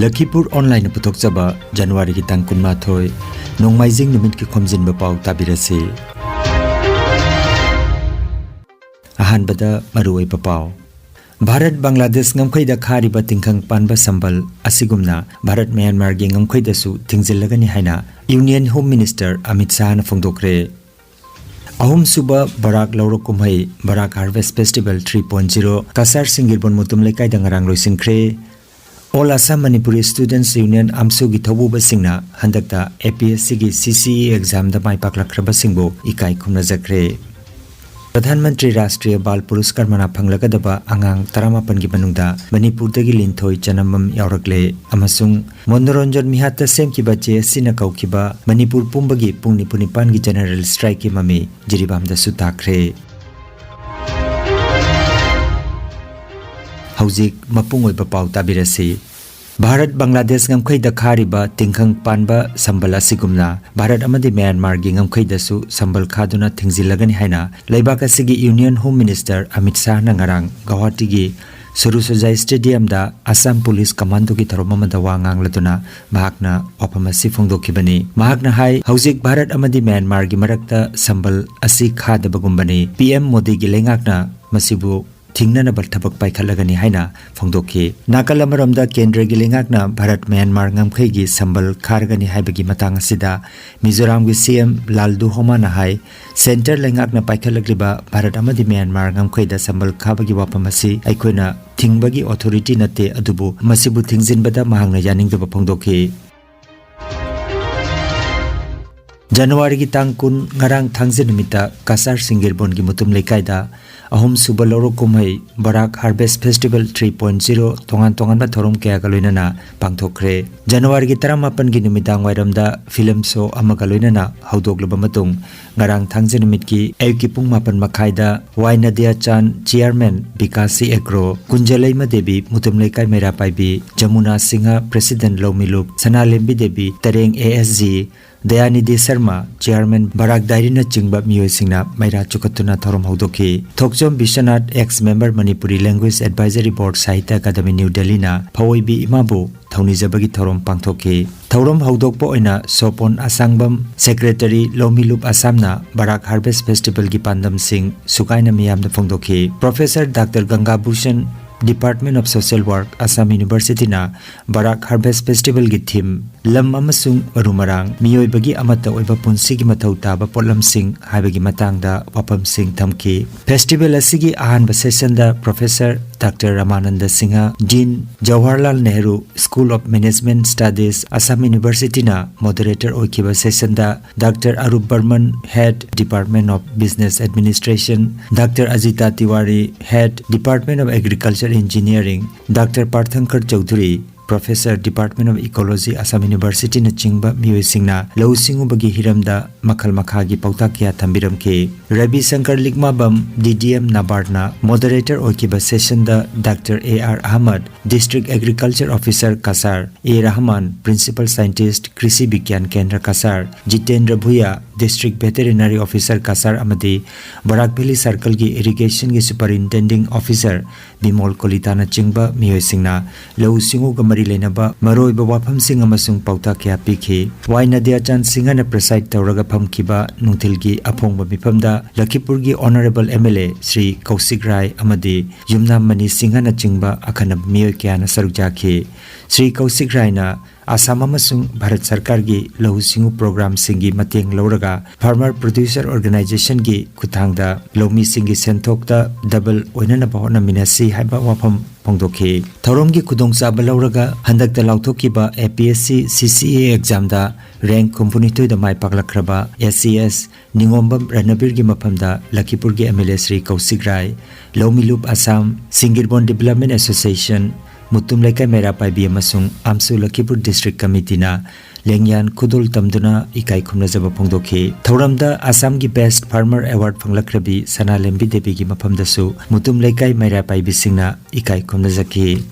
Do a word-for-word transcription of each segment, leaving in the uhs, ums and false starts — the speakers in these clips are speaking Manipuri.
ꯂꯈꯤꯄꯨꯔ ꯑꯣꯟꯂꯥꯏꯟꯅ ꯄꯨꯊꯣꯛꯆꯕ ꯖꯅꯋꯥꯔꯤꯒꯤ ꯇꯥꯡ ꯀꯨꯟꯃꯥꯊꯣꯏ, ꯅꯣꯡꯃꯥꯏꯖꯤꯡ ꯅꯨꯃꯤꯠꯀꯤ ꯈꯣꯝꯖꯤꯟꯕ ꯄꯥꯎ ꯇꯥꯕꯤꯔꯁꯤ꯫ ꯑꯍꯥꯟꯕꯗ ꯃꯔꯨꯑꯣꯏꯕ ꯄꯥꯎ꯫ ꯚꯥꯔꯠ ꯕꯪꯒ꯭ꯂꯥꯗꯦꯁ ꯉꯝꯈꯩꯗ ꯈꯥꯔꯤꯕ ꯇꯤꯡꯈꯪ ꯄꯥꯟꯕ ꯁꯝꯕꯜ ꯑꯁꯤꯒꯨꯝꯅ ꯚꯥꯔꯠ ꯃ꯭ꯌꯥꯟꯃꯥꯔꯒꯤ ꯉꯝꯈꯩꯗꯁꯨ ꯊꯤꯡꯖꯤꯜꯂꯒꯅꯤ ꯍꯥꯏꯅ ꯌꯨꯅꯤꯌꯟ ꯍꯣꯝ ꯃꯤꯅꯤꯁꯇꯔ ꯑꯃꯤꯠ ꯁꯥꯍꯅ ꯐꯣꯡꯗꯣꯛꯈ꯭ꯔꯦ꯫ ꯑꯍꯨꯝꯁꯨꯕ ꯕꯔꯥꯛ ꯂꯧꯔꯣꯛ ꯀꯨꯝꯍꯩ, Barak harvest festival three point zero, Cachar ꯁꯤꯡꯒꯤꯔꯕꯣꯟ ꯃꯨꯇꯨꯝ ꯂꯩꯀꯥꯏꯗ ꯉꯔꯥꯡ ꯂꯣꯏꯁꯤꯟꯈ꯭ꯔꯦ꯫ All Assam Manipuri students union, ꯑꯝꯁꯨꯒꯤ ꯊꯧꯕꯨꯕꯁꯤꯡꯅ ꯍꯟꯗꯛꯇ ꯑꯦ ꯄꯤ ꯑꯦꯁ ꯁꯤꯒꯤ ꯁꯤ ꯁꯤ ꯏ ꯑꯦꯛꯖꯥꯝꯗ ꯃꯥꯏ ꯄꯥꯛꯂꯛꯈ꯭ꯔꯕꯁꯤꯡꯕꯨ ꯏꯀꯥꯏ ꯈꯨꯝꯅꯖꯈ꯭ꯔꯦ꯫ ꯄ꯭ꯔꯙꯥꯟ ꯃꯟꯇ꯭ꯔꯤ ꯔꯥꯁꯇ꯭ꯔꯤꯌ ꯕꯥꯜ ꯄꯨꯔꯁꯀꯥꯔ ꯃꯅꯥ ꯐꯪꯂꯒꯗꯕ ꯑꯉꯥꯡ ꯇꯔꯥꯃꯥꯄꯟꯒꯤ ꯃꯅꯨꯡꯗ ꯃꯅꯤꯄꯨꯔꯗꯒꯤ ꯂꯤꯟꯊꯣꯏ ꯆꯅꯝꯕꯝ ꯌꯥꯎꯔꯛꯂꯦ꯫ ꯑꯃꯁꯨꯡ ꯃꯣꯅꯣꯔꯟꯖꯟ ꯃꯤꯍꯥꯠꯇ ꯁꯦꯝꯈꯤꯕ ꯖꯦ ꯑꯦꯁ ꯁꯤꯅ ꯀꯧꯈꯤꯕ ꯃꯅꯤꯄꯨꯔ ꯄꯨꯝꯕꯒꯤ ꯄꯨꯡ ꯅꯤꯐꯨ ꯅꯤꯄꯥꯟꯒꯤ ꯖꯦꯅꯔꯦꯜ ꯁ꯭ꯇ꯭ꯔꯥꯏꯛꯀꯤ ꯃꯃꯤ ꯖꯤꯔꯤꯕꯥꯝꯗꯁꯨ ꯇꯥꯈ꯭ꯔꯦ꯫ ꯍꯧꯖꯤꯛ ꯃꯄꯨꯡ ꯑꯣꯏꯕ ꯄꯥꯎ ꯇꯥꯕꯤꯔꯁꯤ꯫ ꯚꯥꯔꯠ ꯕꯪꯒ꯭ꯂꯥꯗꯦꯁ ꯉꯝꯈꯩꯗ ꯈꯥꯔꯤꯕ ꯇꯤꯡꯈꯪ ꯄꯥꯟꯕ ꯁꯝꯕꯜ ꯑꯁꯤꯒꯨꯝꯅ ꯚꯥꯔꯠ ꯑꯃꯗꯤ ꯃ꯭ꯌꯥꯟꯃꯥꯔꯒꯤ ꯉꯝꯈꯩꯗꯁꯨ ꯁꯝꯕꯜ ꯈꯥꯗꯨꯅ ꯊꯤꯡꯖꯤꯜꯂꯒꯅꯤ ꯍꯥꯏꯅ ꯂꯩꯕꯥꯛ ꯑꯁꯤꯒꯤ ꯌꯨꯅꯤꯌꯟ ꯍꯣꯝ ꯃꯤꯅꯤꯁꯇꯔ ꯑꯃꯤꯠ ꯁꯥꯍꯅ ꯉꯔꯥꯡ ꯒꯧꯍꯥꯇꯤꯒꯤ ꯁꯨꯔꯨꯁꯣꯖꯥꯏ ꯁ꯭ꯇꯦꯗꯤꯌꯝꯗ ꯑꯁꯥꯝ ꯄꯨꯂꯤꯁ ꯀꯃꯥꯟꯗꯣꯒꯤ ꯊꯧꯔꯝ ꯑꯃꯗ ꯋꯥ ꯉꯥꯡꯂꯗꯨꯅ ꯃꯍꯥꯛꯅ ꯋꯥꯐꯝ ꯑꯁꯤ ꯐꯣꯡꯗꯣꯛꯈꯤꯕꯅꯤ꯫ ꯃꯍꯥꯛꯅ ꯍꯥꯏ, ꯍꯧꯖꯤꯛ ꯚꯥꯔꯠ ꯑꯃꯗꯤ ꯃ꯭ꯌꯥꯟꯃꯥꯔꯒꯤ ꯃꯔꯛꯇ ꯁꯝꯕꯜ ꯑꯁꯤ ꯈꯥꯗꯕꯒꯨꯝꯕꯅꯤ꯫ ꯄꯤ ꯑꯦꯝ ꯃꯣꯗꯤꯒꯤ ꯂꯩꯉꯥꯛꯅ ꯃꯁꯤꯕꯨ ꯊꯤꯡꯅꯅꯕ ꯊꯕꯛ ꯄꯥꯏꯈꯠꯂꯒꯅꯤ ꯍꯥꯏꯅ ꯐꯣꯡꯗꯣꯛꯈꯤ꯫ ꯅꯥꯀꯜ ꯑꯃꯔꯣꯝꯗ, ꯀꯦꯟꯗ꯭ꯔꯒꯤ ꯂꯩꯉꯥꯛꯅ ꯚꯥꯔꯠ ꯃ꯭ꯌꯥꯟꯃꯥꯔ ꯉꯝꯈꯩꯒꯤ ꯁꯝꯕꯜ ꯈꯥꯔꯒꯅꯤ ꯍꯥꯏꯕꯒꯤ ꯃꯇꯥꯡ ꯑꯁꯤꯗ ꯃꯤꯖꯣꯔꯥꯝꯒꯤ ꯁꯤ ꯑꯦꯝ ꯂꯥꯜꯗꯨ ꯍꯣꯃꯥꯅ ꯍꯥꯏ, ꯁꯦꯟꯇꯔ ꯂꯩꯉꯥꯛꯅ ꯄꯥꯏꯈꯠꯂꯛꯂꯤꯕ ꯚꯥꯔꯠ ꯑꯃꯗꯤ ꯃ꯭ꯌꯥꯟꯃꯥꯔ ꯉꯝꯈꯩꯗ ꯁꯝꯕꯜ ꯈꯥꯕꯒꯤ ꯋꯥꯐꯝ ꯑꯁꯤ ꯑꯩꯈꯣꯏꯅ ꯊꯤꯡꯕꯒꯤ ꯑꯣꯊꯣꯔꯤꯇꯤ ꯅꯠꯇꯦ, ꯑꯗꯨꯕꯨ ꯃꯁꯤꯕꯨ ꯊꯤꯡꯖꯤꯟꯕꯗ ꯃꯍꯥꯛꯅ ꯌꯥꯅꯤꯡꯗꯕ ꯐꯣꯡꯗꯣꯛꯈꯤ꯫ ꯖꯅꯋꯥꯔꯤꯒꯤ ꯇꯥꯡ ꯀꯨꯟ, ꯉꯔꯥꯡ ꯊꯥꯡꯖ ꯅꯨꯃꯤꯠꯇ ꯀꯁꯥꯔ ꯁꯤꯡꯒꯤꯔꯕꯣꯟꯒꯤ ꯃꯨꯇꯨꯝ ꯂꯩꯀꯥꯏꯗ ꯑꯍꯨꯝꯁꯨꯕ ꯂꯧꯔꯣꯛ ꯀꯨꯝꯍꯩ Barak harvest festival three point zero ꯇꯣꯉꯥꯟ ꯇꯣꯉꯥꯟꯕ ꯊꯧꯔꯝ ꯀꯌꯥꯒ ꯂꯣꯏꯅꯅ ꯄꯥꯡꯊꯣꯛꯈ꯭ꯔꯦ꯫ ꯖꯅꯋꯥꯔꯤꯒꯤ ꯇꯔꯥꯃꯥꯄꯟꯒꯤ ꯅꯨꯃꯤꯗꯥꯡ ꯋꯥꯏꯔꯝꯗ ꯐꯤꯂꯝ ꯁꯣ ꯑꯃꯒ ꯂꯣꯏꯅꯅ ꯍꯧꯗꯣꯛꯂꯕ ꯃꯇꯨꯡ, ꯉꯔꯥꯡ ꯊꯥꯡꯖ ꯅꯨꯃꯤꯠꯀꯤ ꯑꯌꯨꯛꯀꯤ ꯄꯨꯡ ꯃꯥꯄꯟ ꯃꯈꯥꯏꯗ Y Nadiya Chan, chairman Bikashi agro, Kunjaleima Devi, Mutum Leikai ꯃꯩꯔꯥ ꯄꯥꯏꯕꯤ, ꯖꯃꯨꯅꯥ ꯁꯤꯡꯍ, ꯄ꯭ꯔꯦꯁꯤꯗꯦꯟꯠ ꯂꯧꯃꯤꯂꯨꯞ, ꯁꯅꯥꯂꯦꯝꯕꯤ ꯗꯦꯕꯤ, ꯇꯔꯦꯡ A S G, Dayanidhi Sharma, chairman Barak ꯗꯥꯏꯔꯤꯅꯆꯤꯡꯕ ꯃꯤꯑꯣꯏꯁꯤꯡꯅ ꯃꯩꯔꯥ ꯆꯨꯈꯠꯇꯨꯅ ꯊꯧꯔꯝ ꯍꯧꯗꯣꯛꯈꯤ꯫ ꯊꯣꯛꯆ Vishwanath, ex member Manipuri Language Advisory Board, Sahitya Academy, New Delhi ꯅ ꯐꯑꯣꯏꯕꯤ ꯏꯃꯥꯕꯨ ꯊꯧꯅꯤꯖꯕꯒꯤ ꯊꯧꯔꯝ ꯄꯥꯡꯊꯣꯛꯈꯤ꯫ ꯊꯧꯔꯝ ꯍꯧꯗꯣꯛꯄ ꯑꯣꯏꯅ ꯁꯣꯄꯣꯟ ꯑꯁꯥꯡꯕꯝ, secretary, ꯂꯧꯃꯤꯂꯨꯞ ꯑꯁꯥꯝꯅ ꯕꯔꯥꯛ Harvest Festival ꯒꯤ ꯄꯥꯟꯗꯝꯁꯤꯡ ꯁꯨꯒꯥꯏꯅ ꯃꯤꯌꯥꯝꯗ ꯐꯣꯡꯗꯣꯛꯈꯤ꯫ Professor Doctor ꯒꯪꯒꯥ Bhushan, Department of Social Work, Assam University ꯅ ꯕꯔꯥꯛ Harvest Festival ꯒꯤ theme "ꯂꯝ ꯑꯃꯁꯨꯡ ꯃꯔꯨ ꯃꯔꯥꯡ, ꯃꯤꯑꯣꯏꯕꯒꯤ ꯑꯃꯠꯇ ꯑꯣꯏꯕ ꯄꯨꯟꯁꯤꯒꯤ ꯃꯊꯧ ꯇꯥꯕ ꯄꯣꯠꯂꯝꯁꯤꯡ" ꯍꯥꯏꯕꯒꯤ ꯃꯇꯥꯡꯗ ꯋꯥꯐꯝꯁꯤꯡ ꯊꯝꯈꯤ꯫ Festival ꯑꯁꯤꯒꯤ ꯑꯍꯥꯟꯕ session the Professor Doctor ꯔꯃꯥꯅꯟꯗ Singh, Dean, Jawaharlal Nehru School of Management Studies, Assam University ꯅ moderator ꯑꯣꯏꯈꯤꯕ session the Doctor ꯑꯔꯨꯞ Barman, Head, Department of Business Administration, Doctor ꯑꯖꯤꯇꯥ ꯇꯤꯋꯥꯔꯤ, Head, Department of Agriculture Engineering, Doctor ꯄꯥꯔꯊꯪꯀꯔ Chaudhuri, Professor, Department of Ecology, Assam University ꯅꯆꯤꯡꯕ ꯃꯤꯑꯣꯏꯁꯤꯡꯅ ꯂꯧꯎ ꯁꯤꯡꯎꯕꯒꯤ ꯍꯤꯔꯝꯗ ꯃꯈꯜ ꯃꯈꯥꯒꯤ ꯄꯥꯎꯇꯥꯛ ꯀꯌꯥ ꯊꯝꯕꯤꯔꯝꯈꯤ꯫ Ravi Shankar ꯂꯤꯛꯃꯥꯕꯝ, D D M, NABARD ꯅ moderator ꯑꯣꯏꯈꯤꯕ session the Doctor A R Ahmad, District Agriculture Officer, Cachar, A Rahman, Principal Scientist, ꯀ꯭ꯔꯤꯁꯤ ꯕꯤꯒ꯭ꯌꯥꯟ ꯀꯦꯟꯗ꯭ꯔ, Cachar, Jitendra ꯚꯨꯌꯥ, District Veterinary Officer, Cachar ꯑꯃꯗꯤ ꯕꯔꯥꯛ Valley Circle ꯒꯤ Irrigation ꯒꯤ Superintending Officer ꯕꯤꯃꯣꯜ ꯀꯣꯂꯤꯇꯥꯅꯆꯤꯡꯕ ꯃꯤꯑꯣꯏꯁꯤꯡꯅ ꯂꯧꯎ ꯁꯤꯡꯎꯒ ꯃꯔꯤ ꯂꯩꯅꯕ ꯃꯔꯨꯑꯣꯏꯕ ꯋꯥꯐꯝꯁꯤꯡ ꯑꯃꯁꯨꯡ ꯄꯥꯎꯇꯥꯛ ꯀꯌꯥ ꯄꯤꯈꯤ꯫ ꯋꯥꯏ ꯅꯗꯤꯌꯥꯆꯥꯟ ꯁꯤꯡꯍꯅ preside ꯇꯧꯔꯒ ꯐꯝꯈꯤꯕ ꯅꯨꯡꯊꯤꯜꯒꯤ ꯑꯐꯣꯡꯕ ꯃꯤꯐꯝꯗ ꯂꯈꯤꯄꯨꯔꯒꯤ Honourable M L A Shri ꯀꯧꯁꯤꯛ ꯔꯥꯏ ꯑꯃꯗꯤ ꯌꯨꯝꯅꯥꯝ ꯃꯅꯤ ꯁꯤꯡꯍꯅꯆꯤꯡꯕ ꯑꯈꯟꯅꯕ ꯃꯤꯑꯣꯏ ꯀꯌꯥꯅ ꯁꯔꯨꯛ ꯌꯥꯈꯤ꯫ ꯁ꯭ꯔꯤ ꯀꯧꯁꯤꯛ ꯔꯥꯏꯅ ꯑꯁꯥꯝ ꯑꯃꯁꯨꯡ ꯚꯥꯔꯠ ꯁꯔꯀꯥꯔꯒꯤ ꯂꯧꯎ ꯁꯤꯡꯎ programme ꯁꯤꯡꯒꯤ ꯃꯇꯦꯡ ꯂꯧꯔꯒ Farmer Producer Organisation ꯒꯤ ꯈꯨꯠꯊꯥꯡꯗ ꯂꯧꯃꯤꯁꯤꯡꯒꯤ ꯁꯦꯟꯊꯣꯛꯇ double ꯑꯣꯏꯅꯅꯕ ꯍꯣꯠꯅꯃꯤꯟꯅꯁꯤ ꯍꯥꯏꯕ ꯋꯥꯐꯝ ꯐꯣꯡꯗꯣꯛꯈꯤ꯫ ꯊꯧꯔꯝꯒꯤ ꯈꯨꯗꯣꯡꯆꯥꯕ ꯂꯧꯔꯒ ꯍꯟꯗꯛꯇ ꯂꯥꯎꯊꯣꯛꯈꯤꯕ A P S C C C A exam the rank ꯍꯨꯝꯐꯨꯅꯤꯊꯣꯏꯗ my ꯄꯥꯛꯂꯛꯈ꯭ꯔꯕ S C S ꯅꯤꯉꯣꯝꯕꯝ ꯔꯅꯕꯤꯔꯒꯤ ꯃꯐꯝꯗ ꯂꯈꯤꯄꯨꯔꯒꯤ M L A Shri ꯀꯧꯁꯤꯛ Rai, ꯂꯧꯃꯤꯂꯨꯞ Assam, ꯁꯤꯡꯒꯤꯔꯕꯣꯟ Development Association, Mutum Leikai ꯃꯩꯔꯥ ꯄꯥꯏꯕꯤ ꯑꯃꯁꯨꯡ ꯑꯥꯝꯁꯨ ꯂꯈꯤꯄꯨꯔ District Committee ꯅ ꯂꯦꯡꯌꯥꯟ ꯈꯨꯗꯣꯜ ꯇꯝꯗꯨꯅ ꯏꯀꯥꯏ ꯈꯨꯝꯅꯖꯕ ꯐꯣꯡꯗꯣꯛꯈꯤ꯫ ꯊꯧꯔꯝꯗ ꯑꯁꯥꯝꯒꯤ Best Farmer Award ꯐꯪꯂꯛꯈ꯭ꯔꯕꯤ ꯁꯅꯥꯂꯦꯝꯕꯤ ꯗꯦꯕꯤꯒꯤ ꯃꯐꯝꯗꯁꯨ ꯃꯨꯇꯨꯝ ꯂꯩꯀꯥꯏ ꯃꯩꯔꯥ ꯄꯥꯏꯕꯤꯁꯤꯡꯅ ꯏꯀꯥꯏ ꯈꯨꯝꯅꯖꯈꯤ꯫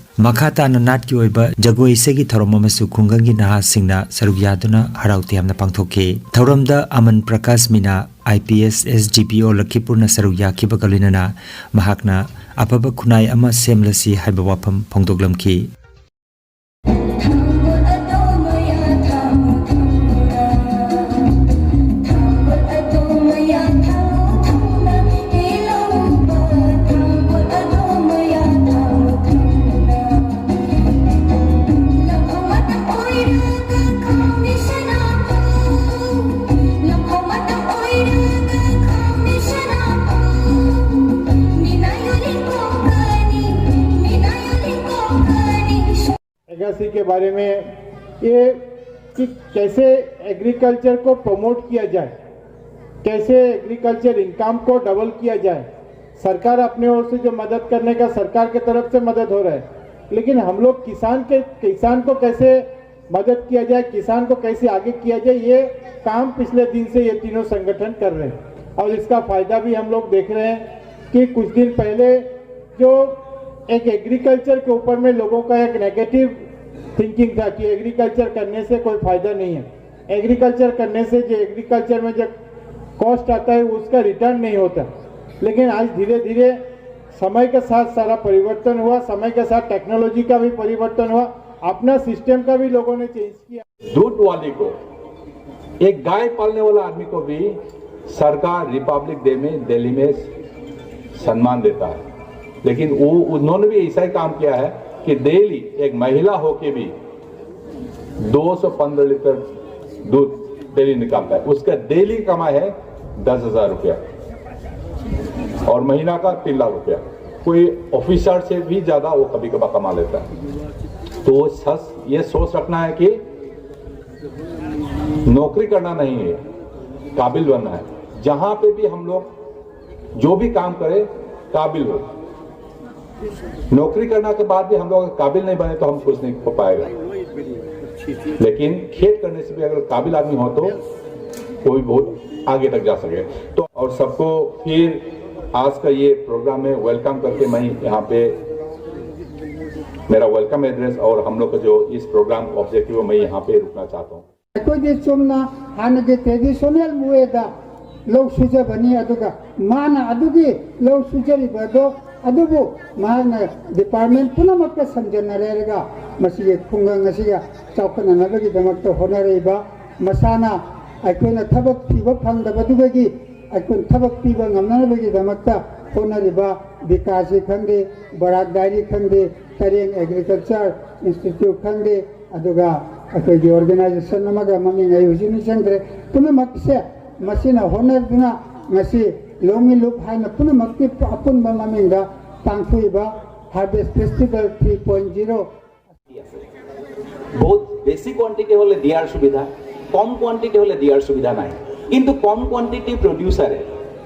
ꯃꯈꯥ ꯇꯥꯅ ꯅꯥꯠꯀꯤ ꯑꯣꯏꯕ ꯖꯒꯣꯏ ꯏꯁꯩꯒꯤ ꯊꯧꯔꯝ ꯑꯃꯁꯨ ꯈꯨꯡꯒꯪꯒꯤ ꯅꯍꯥꯁꯤꯡꯅ ꯁꯔꯨꯛ ꯌꯥꯗꯨꯅ ꯍꯔꯥꯎ ꯇꯌꯥꯝꯅ ꯄꯥꯡꯊꯣꯛꯈꯤ꯫ ꯊꯧꯔꯝꯗ ꯑꯃꯟ ꯄ꯭ꯔꯀꯥꯁ ꯃꯤꯅꯥ, I P S, S G P O ꯂꯈꯤꯄꯨꯔꯅ ꯁꯔꯨꯛ ꯌꯥꯈꯤꯕꯒ ꯂꯣꯏꯅꯅ ꯃꯍꯥꯛꯅ ꯑꯐꯕ ꯈꯨꯟꯅꯥꯏ ꯑꯃ ꯁꯦꯝꯂꯁꯤ ꯍꯥꯏꯕ ꯋꯥꯐꯝ ꯐꯣꯡꯗꯣꯛꯂꯝꯈꯤ꯫ एग्रीकल्चर के बारे में ये कि कैसे एग्रीकल्चर को प्रमोट किया जाए, कैसे एग्रीकल्चर इनकम को डबल किया जाए। सरकार अपने ओर से जो मदद करने का, सरकार की तरफ से मदद हो रहा है, लेकिन हम लोग किसान के किसान को कैसे मदद किया जाए, किसान को कैसे आगे किया जाए, ये काम पिछले दिन से ये तीनों संगठन कर रहे हैं। और इसका फायदा भी हम लोग देख रहे हैं कि कुछ दिन पहले जो एक एग्रीकल्चर के ऊपर में लोगों का एक नेगेटिव थिंकिंग था कि एग्रीकल्चर करने से कोई फायदा नहीं है, एग्रीकल्चर करने से जो एग्रीकल्चर में जो कॉस्ट आता है उसका रिटर्न नहीं होता। लेकिन आज धीरे धीरे समय के साथ सारा परिवर्तन हुआ, समय के साथ टेक्नोलॉजी का भी परिवर्तन हुआ, अपना सिस्टम का भी लोगों ने चेंज किया। दूध वाली को, एक गाय पालने वाला आदमी को भी सरकार रिपब्लिक डे में दिल्ली में सम्मान देता है, लेकिन वो उन्होंने भी ऐसा ही काम किया है कि डेली एक महिला होके भी दो सौ पन्द्रह लीटर दूध डेली निकालता है। उसका डेली कमाई है दस हजार रुपया और महीना का तीन लाख रुपया। कोई ऑफिसर से भी ज्यादा वो कभी कभार कमा लेता है। तो वो सच ये सोच रखना है कि नौकरी करना नहीं है, काबिल बनना है। जहां पे भी हम लोग जो भी काम करें, काबिल हो। नौकरी करने के बाद भी हम लोग काबिल नहीं बने तो हम कुछ नहीं हो पाएगा। लेकिन खेत करने से भी अगर काबिल आदमी हो तो वो भी बहुत आगे तक जा सके। तो और सबको फिर आज का ये प्रोग्राम में वेलकम करके मैं यहाँ पे मेरा वेलकम एड्रेस और हम लोग का जो इस प्रोग्राम का ऑब्जेक्टिव है, मैं यहाँ पे रुकना चाहता हूँ। ꯑꯩꯈꯣꯏꯗꯤ ꯆꯨꯝꯅ ꯍꯥꯟꯅꯒꯤ ꯇ꯭ꯔꯦꯗꯤꯁꯅꯦꯜ ꯋꯦꯗ ꯂꯧ ꯁꯨꯖꯕꯅꯤ꯫ ꯑꯗꯨꯒ ꯃꯥꯅ ꯑꯗꯨꯒꯤ ꯂꯧ ꯁꯨꯖꯔꯤꯕ ꯑꯗꯣ ꯑꯗꯨꯕꯨ ꯃꯍꯥꯛꯅ ꯗꯤꯄꯥꯔꯠꯃꯦꯟ ꯄꯨꯝꯅꯃꯛꯀ ꯁꯝꯖꯟꯅꯔꯦꯔꯒ ꯃꯁꯤꯒꯤ ꯈꯨꯡꯒꯪ ꯑꯁꯤꯒ ꯆꯥꯎꯈꯠꯅꯅꯕꯒꯤꯗꯃꯛꯇ ꯍꯣꯠꯅꯔꯛꯏꯕ, ꯃꯁꯥꯅ ꯑꯩꯈꯣꯏꯅ ꯊꯕꯛ ꯊꯤꯕ ꯐꯪꯗꯕꯗꯨꯗꯒꯤ ꯑꯩꯈꯣꯏ ꯊꯕꯛ ꯄꯤꯕ ꯉꯝꯅꯅꯕꯒꯤꯗꯃꯛꯇ ꯍꯣꯠꯅꯔꯤꯕ ꯕꯤꯀꯥꯁꯁꯤ ꯈꯪꯗꯦ, ꯕꯔꯥꯛ ꯗꯥꯏꯔꯤ ꯈꯪꯗꯦ, ꯇꯔꯦꯡ ꯑꯦꯒ꯭ꯔꯤꯀꯜꯆꯔ ꯏꯟꯁꯇꯤꯇ꯭ꯌꯨꯠ ꯈꯪꯗꯦ, ꯑꯗꯨꯒ ꯑꯩꯈꯣꯏꯒꯤ ꯑꯣꯔꯒꯅꯥꯏꯖꯦꯁꯟ ꯑꯃꯒ ꯃꯃꯤꯡ ꯑꯩ ꯍꯧꯖꯤꯛ ꯅꯤꯡꯁꯤꯡꯗ꯭ꯔꯦ꯫ ꯄꯨꯝꯅꯃꯛꯁꯦ ꯃꯁꯤꯅ ꯍꯣꯠꯅꯗꯨꯅ ꯉꯁꯤ ꯂꯧꯃꯤ ꯂꯨꯞ ꯍꯥꯏꯅ ꯄꯨꯝꯅꯃꯛꯀꯤ ꯑꯄꯨꯟꯕ ꯃꯃꯤꯡꯗ ꯄꯥꯡꯊꯣꯛꯏꯕ Harvest Festival three point zero বহুত বেশি কোয়ান্টিটি হলে দেওয়ার সুবিধা, কম কোয়ান্টিটি হলে দেওয়ার সুবিধা নাই। কিন্তু কম কোয়ান্টিটি প্রডিউসারে,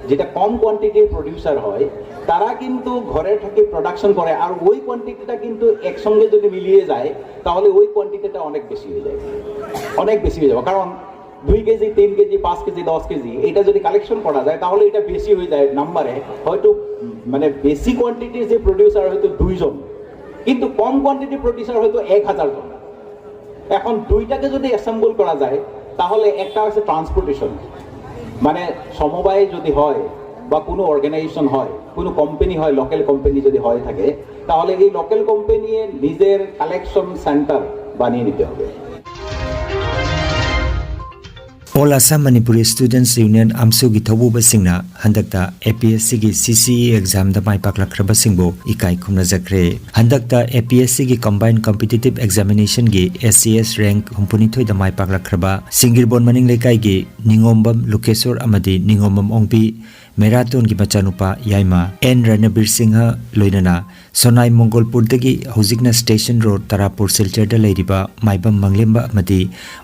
যেটা কম কোয়ান্টিটির প্রডিউসার হয়, তারা কিন্তু ঘরে থেকে প্রোডাকশন করে, আর ওই কোয়ান্টিটিটা কিন্তু একসঙ্গে যদি মিলিয়ে যায়, তাহলে ওই কোয়ান্টিটিটা অনেক বেশি হয়ে যায়, অনেক বেশি হয়ে যাবে। কারণ দুই কেজি, তিন কেজি, পাঁচ কেজি, দশ কেজি, এটা যদি কালেকশন করা যায়, তাহলে এটা বেশি হয়ে যায় নাম্বারে। হয়তো মানে বেশি কোয়ান্টিটির যে প্রডিউসার হয়তো দুইজন, কিন্তু কম কোয়ান্টিটি প্রডিউসার হয়তো এক হাজার জন। এখন দুইটাকে যদি অ্যাসেম্বল করা যায়, তাহলে একটা হচ্ছে ট্রান্সপোর্টেশন, মানে সমবায় যদি হয় বা কোনো অর্গানাইজেশন হয়, কোনো কোম্পানি হয়, লোকাল কোম্পানি যদি হয়ে থাকে, তাহলে এই লোকাল কোম্পানি নিজের কালেকশন সেন্টার বানিয়ে নিতে হবে। All Assam Manipuri Students Union ꯑꯝꯁꯨꯒꯤ ꯊꯧꯕꯨꯕꯁꯤꯡꯅ ꯍꯟꯗꯛꯇ APSCꯒꯤ CCE examꯗ ꯃꯥꯏ ꯄꯥꯛꯂꯛꯈ꯭ꯔꯕꯁꯤꯡꯕꯨ ꯏꯀꯥꯏ ꯈꯨꯝꯅꯖꯈ꯭ꯔꯦ꯫ ꯍꯟꯗꯛꯇ APSCꯒꯤ Combined Competitive Examinationꯒꯤ SCS rank ꯍꯨꯝꯐꯨꯅꯤꯊꯣꯏꯗ ꯃꯥꯏ ꯄꯥꯛꯂꯛꯈ꯭ꯔꯕ ꯁꯤꯡꯒꯤꯔꯕꯣꯟ ꯃꯅꯤꯡ ꯂꯩꯀꯥꯏꯒꯤ ꯅꯤꯉꯣꯝꯕꯝ ꯂꯨꯀꯦꯁꯣꯔ ꯑꯃꯗꯤ ꯅꯤꯉꯣꯝꯕꯝ ꯑꯣꯡꯕꯤ ꯃꯦꯔꯥꯇꯣꯟꯒꯤ ꯃꯆꯥꯅꯨꯄꯥ ꯌꯥꯏꯃ ꯑꯦꯟ ꯔꯅꯕꯤꯔ ꯁꯤꯡꯍ ꯂꯣꯏꯅꯅ ꯁꯣꯅꯥꯏ ꯃꯣꯡꯒꯣꯜꯄꯨꯔꯗꯒꯤ ꯍꯧꯖꯤꯛꯅ ꯁ꯭ꯇꯦꯁꯟ ꯔꯣꯗ ꯇꯔꯥꯄꯨꯔ ꯁꯤꯜꯆꯔꯗ ꯂꯩꯔꯤꯕ ꯃꯥꯏꯕꯝ ꯃꯪꯂꯦꯝꯕ ꯑꯃꯗꯤ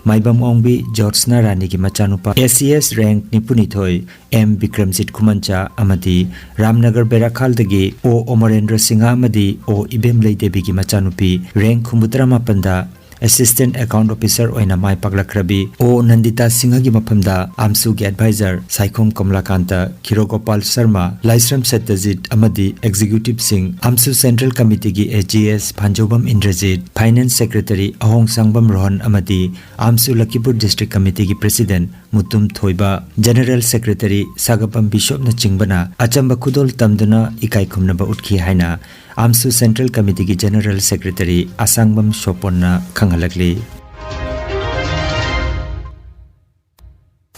ꯃꯥꯏꯕꯝ ꯑꯣꯡꯕꯤ ꯖꯣꯠꯁꯅꯥ ꯔꯥꯅꯤꯒꯤ ꯃꯆꯥꯅꯨꯄꯥ, SCS rank ꯅꯤꯐꯨꯅꯤꯊꯣꯏ, ꯑꯦꯝ ꯕꯤꯀ꯭ꯔꯝꯖꯤꯠ ꯈꯨꯃꯟꯆꯥ ꯑꯃꯗꯤ ꯔꯥꯝꯅꯒꯔ ꯕꯦꯔꯥꯈꯥꯜꯗꯒꯤ ꯑꯣ ꯑꯃꯔꯦꯟꯗ꯭ꯔ ꯁꯤꯡꯍ ꯑꯃꯗꯤ ꯑꯣ ꯏꯕꯦꯝꯂꯩ ꯗꯦꯕꯤꯒꯤ ꯃꯆꯥꯅꯨꯄꯤ rank ꯍꯨꯝꯐꯨꯇꯔꯥꯃꯥꯄꯟꯗ Assistant Account Officer ꯑꯣꯏꯅ ꯃꯥꯏ ꯄꯥꯛꯂꯛꯈ꯭ꯔꯕꯤ ꯑꯣ ꯅꯟꯗꯤꯇꯥ ꯁꯤꯡꯍꯒꯤ ꯃꯐꯝꯗ ꯑꯥꯝꯁꯨꯒꯤ advisor ꯁꯥꯏꯈꯣꯝ ꯀꯃꯂꯥꯀꯥꯟꯇ, ꯈꯤꯔꯣꯒꯣꯄꯥꯜ ꯁꯔꯃ, ꯂꯥꯏꯁ꯭ꯔꯝ ꯁꯠꯇꯖꯤꯠ ꯑꯃꯗꯤ executive ꯁꯤꯡ, ꯑꯥꯝꯁꯨ Central Committee ꯒꯤ AGS ꯐꯥꯟꯖꯧꯕꯝ ꯏꯟꯗ꯭ꯔꯖꯤꯠ, Finance Secretary ꯑꯍꯣꯡꯁꯥꯡꯕꯝ ꯔꯣꯍꯟ ꯑꯃꯗꯤ ꯑꯥꯝꯁꯨ ꯂꯈꯤꯄꯨꯔ District Committee ꯒꯤ President ꯃꯨꯇꯨꯝ ꯊꯣꯏꯕ, General Secretary ꯁꯥꯒꯄꯝ ꯕꯤꯁꯣꯞꯅꯆꯤꯡꯕꯅ ꯑꯆꯝꯕ ꯈꯨꯗꯣꯜ ꯇꯝꯗꯨꯅ ꯏꯀꯥꯏ ꯈꯨꯝꯅꯕ ꯎꯠꯈꯤ ꯍꯥꯏꯅ ꯑꯥꯝꯁꯨ Central Committee ꯒꯤ General Secretary ꯑꯁꯥꯡꯕꯝ ꯁꯣꯄꯣꯟꯅ ꯈꯪꯍꯜꯂꯛꯂꯤ꯫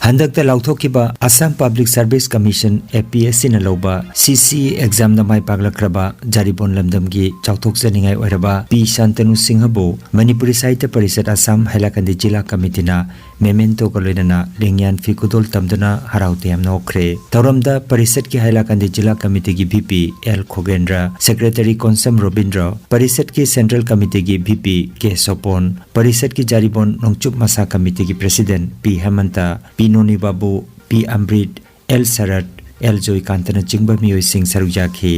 ꯍꯟꯗꯛꯇ ꯂꯥꯎꯊꯣꯛꯈꯤꯕ Assam Public Service Commission, APSC ꯅ ꯂꯧꯕ CCE exam ꯗ ꯃꯥꯏ ꯄꯥꯛꯂꯛꯈ꯭ꯔꯕ ꯖꯥꯔꯤꯕꯣꯟ ꯂꯝꯗꯝꯒꯤ ꯆꯥꯎꯊꯣꯛꯆꯅꯤꯡꯉꯥꯏ ꯑꯣꯏꯔꯕ ꯄꯤ ꯁꯥꯟꯇꯅꯨ ꯁꯤꯡꯍꯕꯨ ꯃꯅꯤꯄꯨꯔꯤ ꯁꯥꯍꯤꯇ꯭ꯌ ꯄꯔꯤꯁꯠ ꯑꯁꯥꯝ ꯍꯥꯏꯂꯥꯀꯟꯗꯤ ꯖꯤꯂꯥ ꯀꯃꯤꯇꯤꯅ memento ꯒ ꯂꯣꯏꯅꯅ ꯂꯦꯡꯌꯥꯟ ꯐꯤ ꯈꯨꯗꯣꯜ ꯇꯝꯗꯨꯅ ꯍꯔꯥꯎ ꯇꯌꯥꯝꯅ ꯑꯣꯛꯈ꯭ꯔꯦ꯫ ꯊꯧꯔꯝꯗ ꯄꯔꯤꯁꯠꯀꯤ ꯍꯥꯏꯂꯥꯀꯟꯗꯤ ꯖꯤꯂꯥ ꯀꯃꯤꯇꯤꯒꯤ VP L Khogendra, Secretary Konsam Robindra, ꯄꯔꯤꯁꯠꯀꯤ Central Committee ꯒꯤ VP ꯀꯦ ꯁꯣꯄꯣꯟ, ꯄꯔꯤꯁꯠꯀꯤ ꯖꯥꯔꯤꯕꯣꯟ ꯅꯣꯡꯆꯨꯞ ꯃꯁꯥ ꯀꯃꯤꯇꯤꯒꯤ President ꯄꯤ ꯍꯦꯃꯟꯇ, ꯄꯤ ꯅꯣꯅꯤ ꯕꯥꯕꯨ, ꯄꯤ ꯑꯝꯕ꯭ꯔꯤꯠ, ꯑꯦꯜ ꯁꯔꯠ, ꯑꯦꯜ ꯖꯣꯏꯀꯥꯟꯇꯅꯆꯤꯡꯕ ꯃꯤꯑꯣꯏꯁꯤꯡ ꯁꯔꯨꯛ ꯌꯥꯈꯤ꯫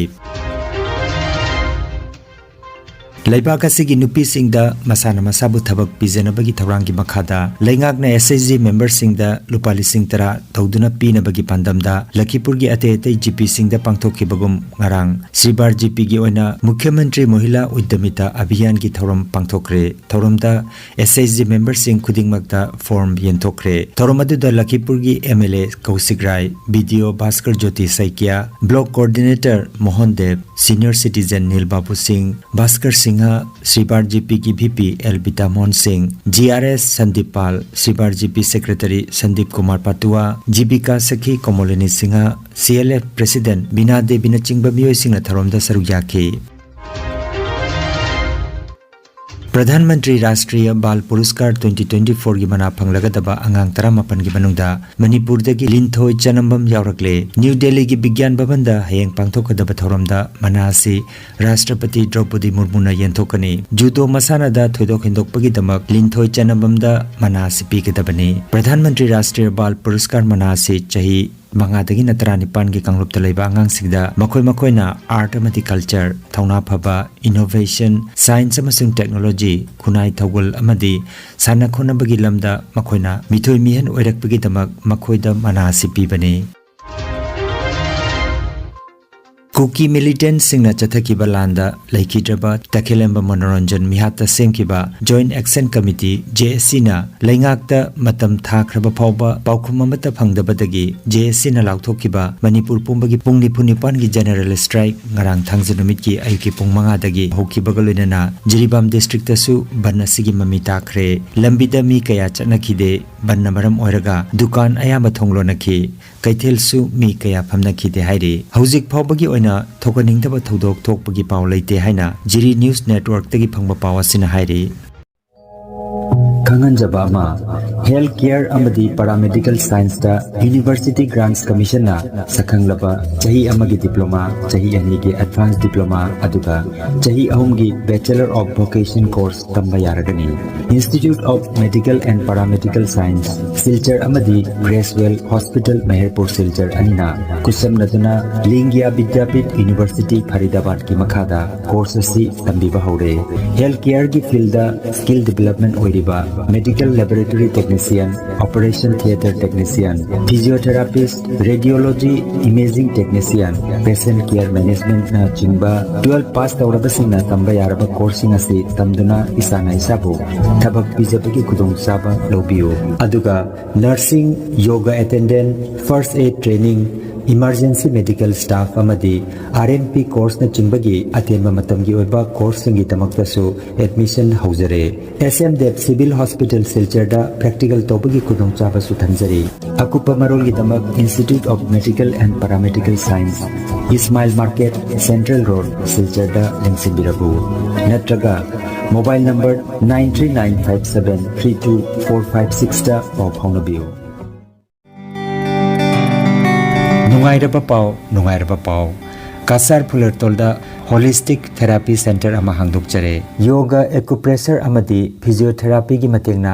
ꯂꯩꯕꯥꯛ ꯑꯁꯤꯒꯤ ꯅꯨꯄꯤꯁꯤꯡꯗ ꯃꯁꯥꯅ ꯃꯁꯥꯕꯨ ꯊꯕꯛ ꯄꯤꯖꯅꯕꯒꯤ ꯊꯧꯔꯥꯡꯒꯤ ꯃꯈꯥꯗ ꯂꯩꯉꯥꯛꯅ SHG member ꯁꯤꯡꯗ ꯂꯨꯄꯥ ꯂꯤꯁꯤꯡ ꯇꯔꯥ ꯇꯧꯗꯨꯅ ꯄꯤꯅꯕꯒꯤ ꯄꯥꯟꯗꯝꯗ ꯂꯈꯤꯄꯨꯔꯒꯤ ꯑꯇꯩ ꯑꯇꯩ GP ꯁꯤꯡꯗ ꯄꯥꯡꯊꯣꯛꯈꯤꯕꯒꯨꯝ ꯉꯔꯥꯡ ꯁ꯭ꯔꯤꯕꯥꯔ GP ꯒꯤ ꯑꯣꯏꯅ ꯃꯨꯈ꯭ꯌ ꯃꯟꯇ꯭ꯔꯤ ꯃꯣꯍꯤꯂꯥ ꯎꯗ꯭ꯌꯃꯤꯇꯥ ꯑꯚꯤꯌꯥꯟꯒꯤ ꯊꯧꯔꯝ ꯄꯥꯡꯊꯣꯛꯈ꯭ꯔꯦ꯫ ꯊꯧꯔꯝꯗ SHG member ꯁꯤꯡ ꯈꯨꯗꯤꯡꯃꯛꯇ form ꯌꯦꯟꯊꯣꯛꯈ꯭ꯔꯦ꯫ ꯊꯧꯔꯝ ꯑꯗꯨꯗ ꯂꯈꯤꯄꯨꯔꯒꯤ MLA ꯀꯧꯁꯤꯛ ꯔꯥꯏ, BDO Bhaskar ꯖꯣꯇꯤ ꯁꯩꯀꯤꯌꯥ, Block Coordinator Mohan ꯗꯦꯕ, Senior Citizen ꯅꯤꯜ ꯕꯥꯕꯨ ꯁꯤꯡ, ꯚꯥꯁꯀꯔ ꯁꯤꯡꯍ, ꯁ꯭ꯔꯤꯕꯥꯔ GP ꯒꯤ VP ꯑꯦꯜ ꯕꯤꯇꯥꯃꯣꯍꯟ ꯁꯤꯡ, GRS ꯁꯟꯗꯤꯞ ꯄꯥꯜ, ꯁ꯭ꯔꯤꯕꯥꯔ GP Secretary ꯁꯟꯗꯤꯞ ꯀꯨꯃꯥꯔ ꯄꯥꯇꯨꯋꯥ, ꯖꯤꯕꯤꯀꯥ ꯁꯈꯤ ꯀꯣꯃꯣꯂꯤꯅꯤ ꯁꯤꯡꯍ, CLF President ꯕꯤꯅꯥ ꯗꯦꯕꯤꯅꯆꯤꯡꯕ ꯃꯤꯑꯣꯏꯁꯤꯡꯅ ꯊꯧꯔꯝꯗ ꯁꯔꯨꯛ ꯌꯥꯈꯤ꯫ ꯄ꯭ꯔꯙꯥꯟ ꯃꯟꯇ꯭ꯔꯤ ꯔꯥꯁꯇ꯭ꯔꯤꯌ ꯕꯥꯜ ꯄꯨꯔꯁꯀꯥꯔ twenty twenty-four ꯒꯤ ꯃꯅꯥ ꯐꯪꯂꯒꯗꯕ ꯑꯉꯥꯡ ꯇꯔꯥꯃꯥꯄꯟꯒꯤ ꯃꯅꯨꯡꯗ ꯃꯅꯤꯄꯨꯔꯗꯒꯤ ꯂꯤꯟꯊꯣꯏ ꯆꯅꯝꯕꯝ ꯌꯥꯎꯔꯛꯂꯦ꯫ ꯅ꯭ꯌꯨ ꯗꯦꯜꯂꯤꯒꯤ ꯕꯤꯒ꯭ꯌꯥꯟ ꯚꯕꯟꯗ ꯍꯌꯦꯡ ꯄꯥꯡꯊꯣꯛꯀꯗꯕ ꯊꯧꯔꯝꯗ ꯃꯅꯥ ꯑꯁꯤ ꯔꯥꯁꯇ꯭ꯔꯄꯇꯤ ꯗ꯭ꯔꯧꯄꯗꯤ ꯃꯨꯔꯃꯨꯅ ꯌꯦꯟꯊꯣꯛꯀꯅꯤ꯫ ꯖꯨꯗꯣ ꯃꯁꯥꯟꯅꯗ ꯊꯣꯏꯗꯣꯛ ꯍꯦꯟꯗꯣꯛꯄꯒꯤꯗꯃꯛ ꯂꯤꯟꯊꯣꯏ ꯆꯅꯝꯕꯝꯗ ꯃꯅꯥ ꯑꯁꯤ ꯄꯤꯒꯗꯕꯅꯤ꯫ ꯄ꯭ꯔꯙꯥꯟ ꯃꯟꯇ꯭ꯔꯤ ꯔꯥꯁꯇ꯭ꯔꯤꯌ ꯕꯥꯜ ꯄꯨꯔꯁꯀꯥꯔ ꯃꯅꯥ ꯑꯁꯤ ꯆꯍꯤ ꯃꯉꯥꯗꯒꯤꯅ ꯇꯔꯥꯅꯤꯄꯥꯟꯒꯤ ꯀꯥꯡꯂꯨꯞꯇ ꯂꯩꯕ ꯑꯉꯥꯡꯁꯤꯡꯗ ꯃꯈꯣꯏ ꯃꯈꯣꯏꯅ art ꯑꯃꯗꯤ culture, ꯊꯧꯅꯥ ꯐꯕ, innovation, science ꯑꯃꯁꯨꯡ technology, ꯈꯨꯟꯅꯥꯏ ꯊꯧꯒꯜ ꯑꯃꯗꯤ ꯁꯥꯟꯅ ꯈꯣꯠꯅꯕꯒꯤ ꯂꯝꯗ ꯃꯈꯣꯏꯅ ꯃꯤꯊꯣꯏ ꯃꯤꯍꯦꯟ ꯑꯣꯏꯔꯛꯄꯒꯤꯗꯃꯛ ꯃꯈꯣꯏꯗ ꯃꯅꯥ ꯑꯁꯤ ꯄꯤꯕꯅꯤ꯫ ꯀꯨꯀꯤ militantꯁꯤꯡꯅ ꯆꯠꯊꯈꯤꯕ ꯂꯥꯟꯗ ꯂꯩꯈꯤꯗ꯭ꯔꯕ ꯇꯈꯦꯂꯦꯝꯕ ꯃꯅꯣꯔꯟꯖꯟ ꯃꯤꯍꯥꯠꯇ ꯁꯦꯝꯈꯤꯕ Joint Action Committee, JACꯅ ꯂꯩꯉꯥꯛꯇ ꯃꯇꯝ ꯊꯥꯈ꯭ꯔꯕ ꯐꯥꯎꯕ ꯄꯥꯎꯈꯨꯝ ꯑꯃꯠꯇ ꯐꯪꯗꯕꯗꯒꯤ JACꯅ ꯂꯥꯎꯊꯣꯛꯈꯤꯕ ꯃꯅꯤꯄꯨꯔ ꯄꯨꯝꯕꯒꯤ ꯄꯨꯡ ꯅꯤꯐꯨ ꯅꯤꯄꯥꯟꯒꯤ general strike ꯉꯔꯥꯡ ꯊꯥꯡꯖ ꯅꯨꯃꯤꯠꯀꯤ ꯑꯌꯨꯛꯀꯤ ꯄꯨꯡ ꯃꯉꯥꯗꯒꯤ ꯍꯧꯈꯤꯕꯒ ꯂꯣꯏꯅꯅ ꯖꯤꯔꯤꯕꯥꯝ districtꯇꯁꯨ ꯕꯟ ꯑꯁꯤꯒꯤ ꯃꯃꯤ ꯇꯥꯈ꯭ꯔꯦ꯫ ꯂꯝꯕꯤꯗ ꯃꯤ ꯀꯌꯥ ꯆꯠꯅꯈꯤꯗꯦ꯫ ꯕꯟꯅ ꯃꯔꯝ ꯑꯣꯏꯔꯒ ꯗꯨꯀꯥꯟ ꯑꯌꯥꯝꯕ ꯊꯣꯡ ꯂꯣꯟꯅꯈꯤ꯫ ꯀꯩꯊꯦꯜꯁꯨ ꯃꯤ ꯀꯌꯥ ꯐꯝꯅꯈꯤꯗꯦ ꯍꯥꯏꯔꯤ꯫ ꯍꯧꯖꯤꯛ ꯐꯥꯎꯕꯒꯤ ꯑꯣꯏꯅ ꯊꯣꯛꯍꯟꯅꯤꯡꯗꯕ ꯊꯧꯗꯣꯛ ꯊꯣꯛꯄꯒꯤ ꯄꯥꯎ ꯂꯩꯇꯦ ꯍꯥꯏꯅ ꯖꯤꯔꯤ News Networkꯇꯒꯤ ꯐꯪꯕ ꯄꯥꯎ ꯑꯁꯤꯅ ꯍꯥꯏꯔꯤ꯫ ꯈꯪꯍꯟꯖꯕ ꯑꯃ, health care ꯑꯃꯗꯤ paramedical scienceꯇ University Grants Commissionꯅ ꯁꯛꯈꯪꯂꯕ ꯆꯍꯤ ꯑꯃꯒꯤ diploma, ꯆꯍꯤ ꯑꯅꯤꯒꯤ advanced diploma, ꯑꯗꯨꯒ ꯆꯍꯤ ꯑꯍꯨꯝꯒꯤ Bachelor of Vocation course ꯇꯝꯕ ꯌꯥꯔꯒꯅꯤ꯫ Institute of Medical and Paramedical Science, Silchar ꯑꯃꯗꯤ Gracewell Hospital, ꯃꯍꯦꯔꯄꯨꯔ ꯁꯤꯜꯆꯔ ꯑꯅꯤꯅ ꯈꯨꯠꯁꯝꯅꯗꯨꯅ ꯂꯤꯡꯒꯤꯌꯥ ꯕꯤꯗ꯭ꯌꯥꯄꯤꯊ University, ꯐꯔꯤꯗꯥꯕꯥꯗꯀꯤ ꯃꯈꯥꯗ course ꯑꯁꯤ ꯇꯝꯕꯤꯕ ꯍꯧꯔꯦ꯫ Health careꯒꯤ fieldꯗ skill development ꯑꯣꯏꯔꯤꯕ medical laboratory technician, operation theatre technician, physiotherapist, radiology imaging technician, patient care managementꯅ ꯆꯤꯡꯕ twelve pass ꯇꯧꯔꯕꯁꯤꯡꯅ ꯇꯝꯕ ꯌꯥꯔꯕ courseꯁꯤꯡ ꯑꯁꯤ ꯇꯝꯗꯨꯅ ꯏꯁꯥꯅ ꯏꯁꯥꯕꯨ ꯊꯕꯛ ꯄꯤꯖꯕꯒꯤ ꯈꯨꯗꯣꯡꯆꯥꯕ ꯂꯧꯕꯤꯌꯨ꯫ ꯑꯗꯨꯒ nursing, yoga attendant, first aid training, emergency medical staff ꯑꯃꯗꯤ RNP courseꯅꯆꯤꯡꯕꯒꯤ ꯑꯇꯦꯟꯕ ꯃꯇꯝꯒꯤ ꯑꯣꯏꯕ courseꯁꯤꯡꯒꯤꯗꯃꯛꯇꯁꯨ admission ꯍꯧꯖꯔꯦ꯫ S M Dev Civil Hospital ꯁꯤꯜꯆꯔꯗ practical ꯇꯧꯕꯒꯤ ꯈꯨꯗꯣꯡꯆꯥꯕꯁꯨ ꯊꯝꯖꯔꯤ꯫ ꯑꯀꯨꯞꯄ ꯃꯔꯣꯜꯒꯤꯗꯃꯛ Institute of Medical and Paramedical Science, Ismail Market, Central Road, ꯁꯤꯜꯆꯔꯗ ꯂꯦꯡꯁꯤꯟꯕꯤꯔꯛꯎ, ꯅꯠꯇ꯭ꯔꯒ mobile number nine three nine five seven three two four five sixꯇ ꯄꯥꯎ ꯐꯥꯎꯅꯕꯤꯌꯨ꯫ ꯅꯨꯡꯉꯥꯏꯔꯕ ꯄꯥꯎ, ꯅꯨꯡꯉꯥꯏꯔꯕ ꯄꯥꯎ꯫ ꯀꯁꯥꯔ ꯐꯨꯂꯔꯇꯣꯜꯗ Holistic Therapy Center ꯑꯃ ꯍꯥꯡꯗꯣꯛꯆꯔꯦ꯫ Yoga, acupressure ꯑꯃꯗꯤ physiotherapyꯒꯤ ꯃꯇꯦꯡꯅ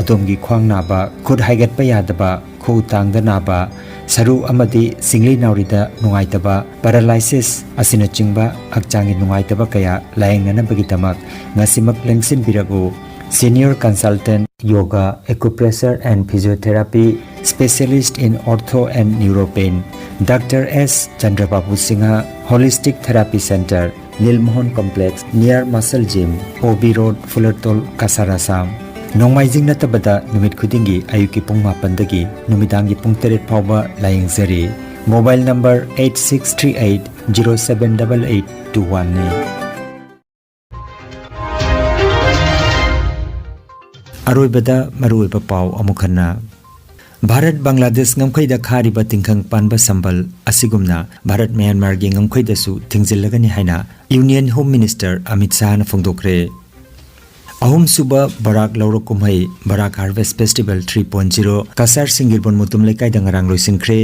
ꯑꯗꯣꯝꯒꯤ ꯈ꯭ꯋꯥꯡ ꯅꯥꯕ, ꯈꯨꯠ ꯍꯥꯏꯒꯠꯄ ꯌꯥꯗꯕ, ꯈꯨꯎ ꯇꯥꯡꯗ ꯅꯥꯕ, ꯁꯔꯨ ꯑꯃꯗꯤ ꯁꯤꯡꯂꯤ ꯅꯥꯎꯔꯤꯗ ꯅꯨꯡꯉꯥꯏꯇꯕ, paralysis ꯑꯁꯤꯅꯆꯤꯡꯕ ꯍꯛꯆꯥꯡꯒꯤ ꯅꯨꯡꯉꯥꯏꯇꯕ ꯀꯌꯥ ꯂꯥꯌꯦꯡꯅꯅꯕꯒꯤꯗꯃꯛ ꯉꯁꯤꯃꯛ ꯂꯦꯡꯁꯤꯟꯕꯤꯔꯛꯎ꯫ Senior Consultant, Yoga, Acupressure and Physiotherapy, Specialist in Ortho and Neuropain, Doctor S Chandrababu Singha, Holistic Therapy Center, Nilmohan Complex, near Muscle Gym, O B Road, Fulertol, Kasar, Assam꯫ ꯅꯣꯡꯃꯥꯏꯖꯤꯡ ꯅꯠꯇꯕꯗ ꯅꯨꯃꯤꯠ ꯈꯨꯗꯤꯡꯒꯤ ꯑꯌꯨꯛꯀꯤ ꯄꯨꯡ ꯃꯥꯄꯟꯗꯒꯤ ꯅꯨꯃꯤꯗꯥꯡꯒꯤ ꯄꯨꯡ ꯇꯔꯦꯠ ꯐꯥꯎꯕ ꯂꯥꯌꯦꯡꯖꯔꯤ꯫ Mobile number eight six three eight zero seven double eight two one ꯅꯤ꯫ ꯑꯔꯣꯏꯕꯗ ꯃꯔꯨꯑꯣꯏꯕ ꯄꯥꯎ ꯑꯃꯨꯛ ꯍꯟꯅ꯫ ꯚꯥꯔꯠ ꯕꯪꯒ꯭ꯂꯥꯗꯦꯁ ꯉꯝꯈꯩꯗ ꯈꯥꯔꯤꯕ ꯇꯤꯡꯈꯪ ꯄꯥꯟꯕ ꯁꯝꯕꯜ ꯑꯁꯤꯒꯨꯝꯅ ꯚꯥꯔꯠ ꯃ꯭ꯌꯥꯟꯃꯥꯔꯒꯤ ꯉꯝꯈꯩꯗꯁꯨ ꯊꯤꯡꯖꯤꯜꯂꯒꯅꯤ ꯍꯥꯏꯅ Union Home Minister ꯑꯃꯤꯠ ꯁꯥꯍꯅ ꯐꯣꯡꯗꯣꯛꯈ꯭ꯔꯦ꯫ ꯑꯍꯨꯝꯁꯨꯕ ꯕꯔꯥꯛ ꯂꯧꯔꯣꯛ ꯀꯨꯝꯍꯩ Barak Harvest Festival three point zero Cachar ꯁꯤꯡꯒꯤꯔꯕꯣꯟ ꯃꯨꯇꯨꯝ ꯂꯩꯀꯥꯏꯗ ꯉꯔꯥꯡ ꯂꯣꯏꯁꯤꯟꯈ꯭ꯔꯦ꯫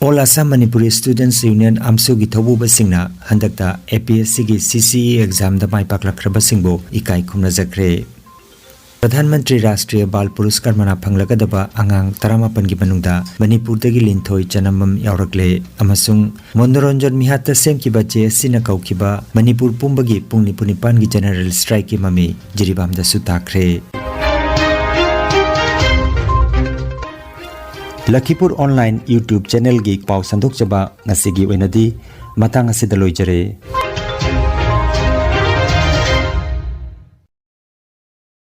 All Assam Manipuri Students Union, ꯑꯝꯁꯨꯒꯤ ꯊꯧꯕꯨꯕꯁꯤꯡꯅ ꯍꯟꯗꯛꯇ APSCꯒꯤ CCE examꯗ ꯃꯥꯏ ꯄꯥꯛꯂꯛꯈ꯭ꯔꯕꯁꯤꯡꯕꯨ ꯏꯀꯥꯏ ꯈꯨꯝꯅꯖꯈ꯭ꯔꯦ꯫ ꯄ꯭ꯔꯙꯥꯟ ꯃꯟꯇ꯭ꯔꯤ ꯔꯥꯁꯇ꯭ꯔꯤꯌ ꯕꯥꯜ ꯄꯨꯔꯁꯀꯥꯔ ꯃꯅꯥ ꯐꯪꯂꯒꯗꯕ ꯑꯉꯥꯡ ꯇꯔꯥꯃꯥꯄꯟꯒꯤ ꯃꯅꯨꯡꯗ ꯃꯅꯤꯄꯨꯔꯗꯒꯤ ꯂꯤꯟꯊꯣꯏ ꯆꯅꯝꯕꯝ ꯌꯥꯎꯔꯛꯂꯦ ꯑꯃꯁꯨꯡ ꯃꯣꯅꯣꯔꯟꯖꯟ ꯃꯤꯍꯥꯠꯇ ꯁꯦꯝꯈꯤꯕ JACꯅ ꯀꯧꯈꯤꯕ ꯃꯅꯤꯄꯨꯔ ꯄꯨꯝꯕꯒꯤ ꯄꯨꯡ ꯅꯤꯐꯨ ꯅꯤꯄꯥꯟꯒꯤ General Strikeꯀꯤ ꯃꯃꯤ ꯖꯤꯔꯤꯕꯥꯝꯗꯁꯨ ꯇꯥꯈ꯭ꯔꯦ꯫ ꯂꯈꯤꯄꯨꯔ Online YouTube channelꯒꯤ ꯄꯥꯎ ꯁꯟꯗꯣꯛꯆꯕ ꯉꯁꯤꯒꯤ ꯑꯣꯏꯅꯗꯤ ꯃꯇꯥꯡ ꯑꯁꯤꯗ ꯂꯣꯏꯖꯔꯦ꯫